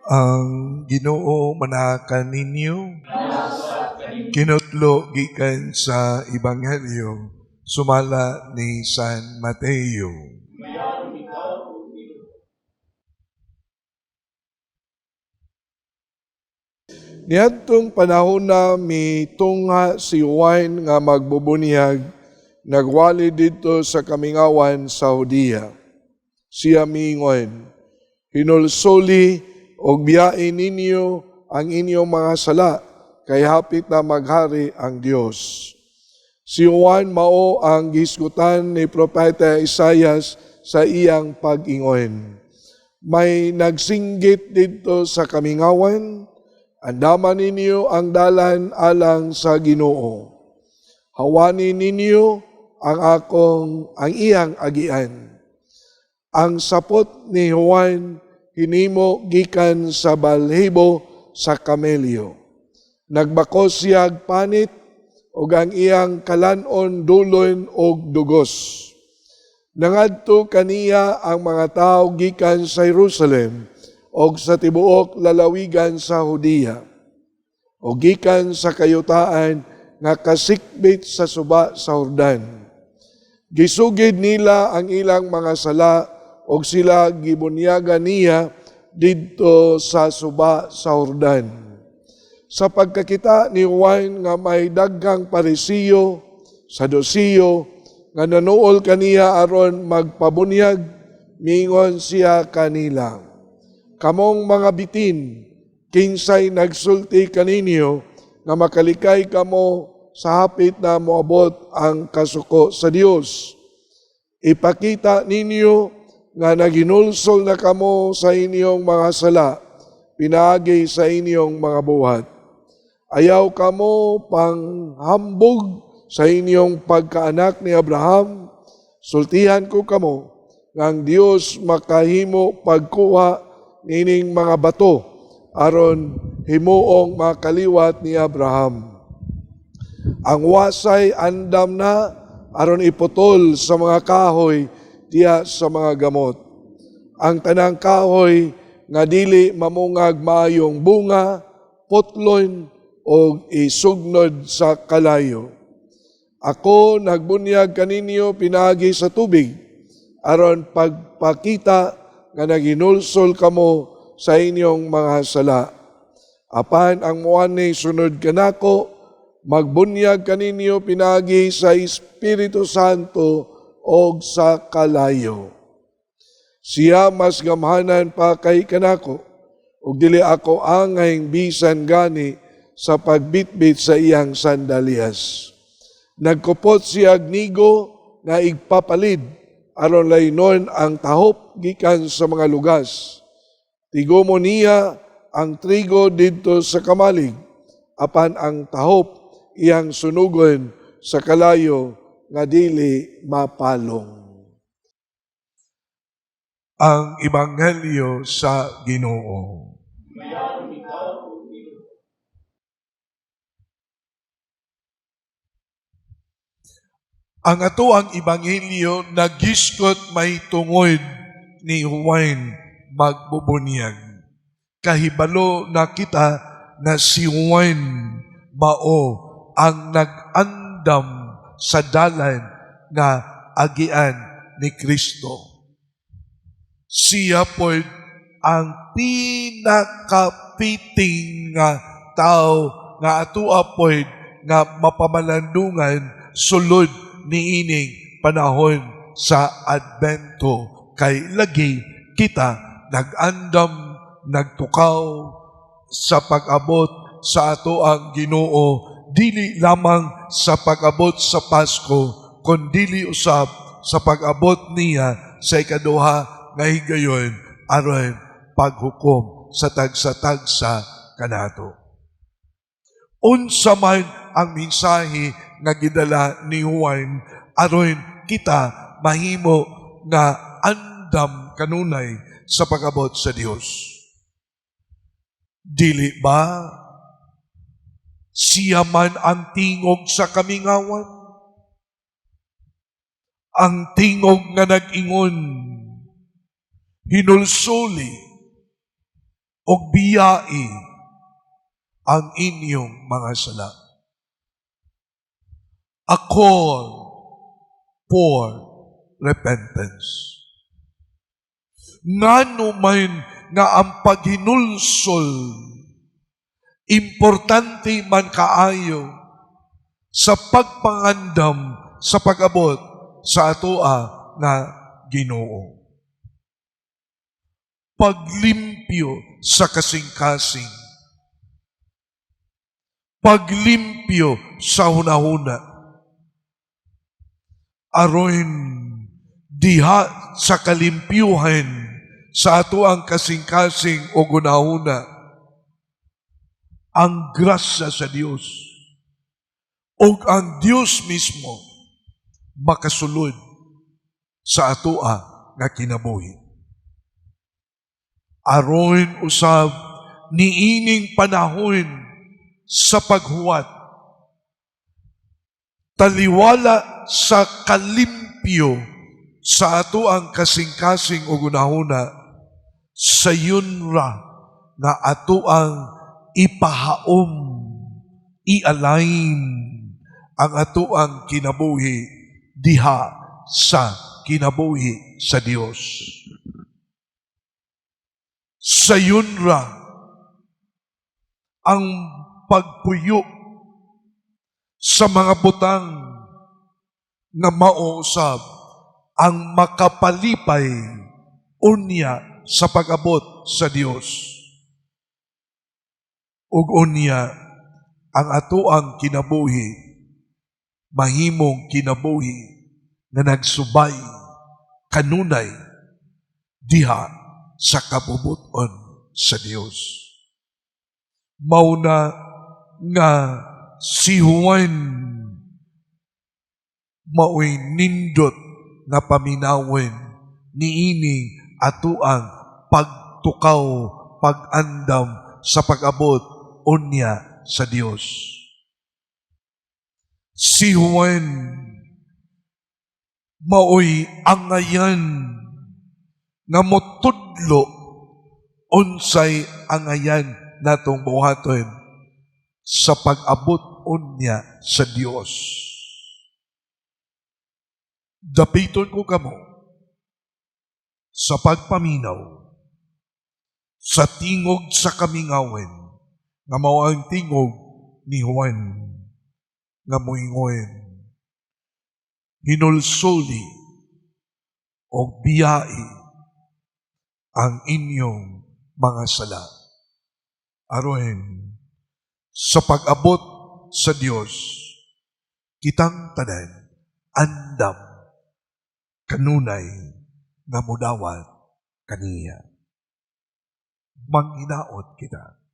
Ang Ginoo manaka ninyo. Kinutlo gikan sa Ebanghelyo sumala ni San Mateo. Niadtong panahon na mitungha si Juan nga magbubunyag, nagwali didto sa kamingawan sa Judea. Siya miingon, "Hinulsoli og biyain ninyo ang inyong mga sala, kay hapit na maghari ang Dios." Si Juan mao ang gihisgutan ni Propeta Isayas sa iyang pag-ingon, "May nagsinggit didto sa kamingawan, 'Andaman ninyo ang dalan alang sa Ginoo. Hawani ninyo ang iyang agian.'" Ang sapot ni Juan hinimo gikan sa balhibo sa kamelyo. Nagbakos siya'g panit ug ang iyang kalanon dulon og dugos. Nangadto kaniya ang mga tawo gikan sa Jerusalem og sa tibuok lalawigan sa Judea o gikan sa kayutaan nga kasikbit sa suba sa Jordan. Gisugid nila ang ilang mga sala og sila gibunyagan niya didto sa suba sa Jordan. Sa pagkakita ni Juan nga may daghang Parisiyo, Sadusiyo, nga nanuol kaniya aron magpabunyag, miingon siya kanila, "Kamong mga bitin, kinsay nagsulti kaninyo nga makalikay kamo sa hapit na moabot ang kasuko sa Dios? Ipakita ninyo nga naghinulsol na kamo sa inyong mga sala, pinaagi sa inyong mga buhat. Ayaw kamo panghambog sa inyong pagkaanak ni Abraham. Sultihan ko kamo nga ang Dios makahimo pagkuha nining mga bato aron himuong makaliwat ni Abraham. Ang wasay andam na aron iputol sa mga kahoy diha sa mga gamot. Ang tanang kahoy nga dili mamungag maayong bunga, putlon og isugnod sa kalayo. Ako nagbunyag kaninyo pinaagi sa tubig aron pagpakita nga naghinulsol kamo sa inyong mga sala. Apan ang muani sunod kanako, magbunyag kaninyo pinaagi sa Espiritu Santo og sa kalayo. Siya mas gamhanan pa kay kanako, ug dili ako angay bisan gani sa pagbitbit sa iyang sandalyas. Nagkupot siya nigo nga igpapalid aron laynon ang tahop gikan sa mga lugas. Tigomo niya ang trigo didto sa kamalig, apan ang tahop iyang sunugon sa kalayo nga dili mapalong." Ang Ebanghelyo sa Ginoo. Ang ato ang Ebanghelyo nagiskot may tungod ni Juan magbubunyag. Kahibalo na kita na si Juan mao ang nag-andam sa dalan nga agian ni Kristo. Siya po ang pinakapiting nga tao nga atua pod nga mapamalandungan sulod niining panahon sa Adbento, kay lagi kita nag-andam, nagtukaw sa pag-abot sa ato ang Ginoo, dili lamang sa pag-abot sa Pasko kundili usab sa pag-abot niya sa ikaduha nga higayon aron paghukom sa tagsa-tagsa kanato. Unsa man ang mensahe nga gidala ni Juan aron kita mahimo nga andam kanunay sa pag-abot sa Dios? Dili ba siya man ang tingog sa kamingawan? Ang tingog nga nag-ingon, "Hinulsuli." Og biyai ang inyong mga sala. A call for repentance. Ngano man nga ang paghinulsol importante man kaayo sa pagpangandam sa pag-abot sa atoa nga Ginoo? Paglimpyo sa kasing-kasing. Paglimpyo sa hunahuna. Aron diha sa kalimpyuhan sa atoang kasing-kasing o hunahuna, ang grasya sa Dios o ang Dios mismo makasulod sa atoa nga kinabuhi. Aron usab niining panahon sa paghuwat, taliwala sa kalimpyo sa atoang kasing-kasing o hunahuna, sayon ra nga atoang ipahaom, i-align ang atoang kinabuhi diha sa kinabuhi sa Dios. Sayon ra ang pagpuyo sa mga butang nga mao usab ang makapalipay unya sa pag-abot sa Dios. Ug unya ang atoang kinabuhi mahimong kinabuhi nga nagsubay kanunay diha sa kabubut-on sa Dios. Mauna nga si Juan maoy nindot nga paminawin niini atoang pagtukaw, pag-andam sa pag-abot unya sa Dios. Si Juan maoy angayan nga motudlo unsay angayan natong buhaton sa pag-abot unya sa Dios. Dapiton ko kamo sa pagpaminaw sa tingog sa kamingawin nga mao ang tingog ni Juan nga moingon, "Hinulsuli og biyai ang inyong mga sala aron sa pag-abot sa Dios, kitang tanan andam kanunay nga mudawat kaniya." Manghinaot kita.